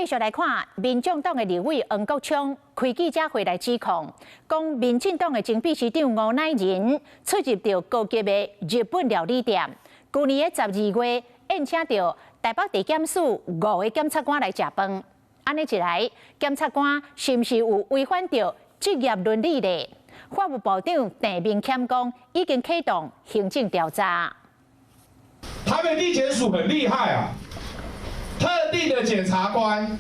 繼續來看，民眾黨的立委黃國昌開記者會來指控，講民進黨的前秘書長吳乃仁出入著高級的日本料理店，舊年的12月宴請著台北地檢署五个檢察官來食飯，按呢一來，檢察官是毋是有違反著職業倫理咧？法務部長鄭明謙講，已經啟動行政調查。台北地檢署很厲害啊！特定的檢察官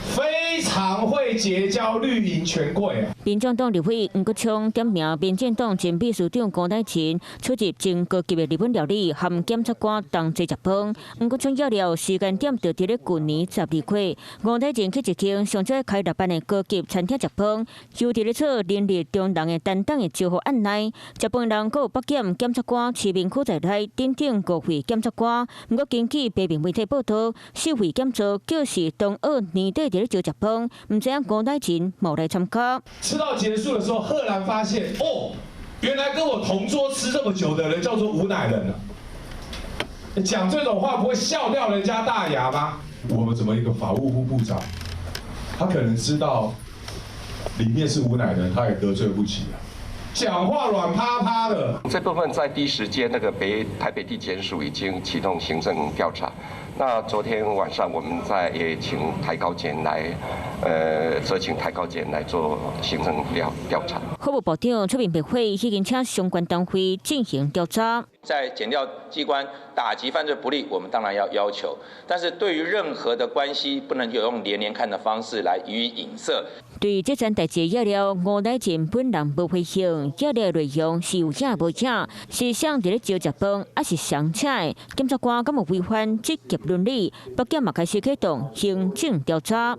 非常會結交綠營權貴啊！民眾黨立委黃國昌點名民進黨前秘書長吳乃仁出入真高級的日本料理，和檢察官同齊食飯。黃國昌要了時間點就佇咧舊年12月，吳乃仁去一間上少開六班的高級餐廳食飯，又佇咧做林日中人的擔當的招呼按捺。食飯人閣有北檢檢察官徐明區在內等等五位檢察官。毋過根據平面媒體報道，四位檢座就是同二年底佇咧招食飯，毋知影吳乃仁無來參加。吃到結束的時候，赫然發現，哦，原來跟我同桌吃這麼久的人叫做吳乃仁啊！講這種話不會笑掉人家大牙嗎？我們怎麼一個法務部部長，他可能知道裡面是吳乃仁，他也得罪不起啊。講話軟趴趴的。這部分在第一時間，那個台北地檢署已經啟動行政調查。那昨天晚上我們在也請台高檢來，責請台高檢來做行政調查。法務部長出面白話，已經請相關單位進行調查。在檢調機關打擊犯罪不力，我們當然要要求，但是對於任何的關係，不能用連連看的方式來予以影射。對這件代誌了，吳乃仁本人無回應，這個內容是有影無影，是誰佇咧招食飯，抑是誰請的？檢察官敢有違反職業倫理？北檢嘛開始啟動行政調查。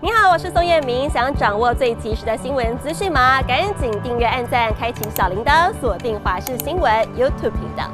你好，我是宋燕明，想掌握最及時的新聞資訊嗎？趕緊訂閱、按讚、開啟小鈴鐺，鎖定華視新聞 YouTube 頻道。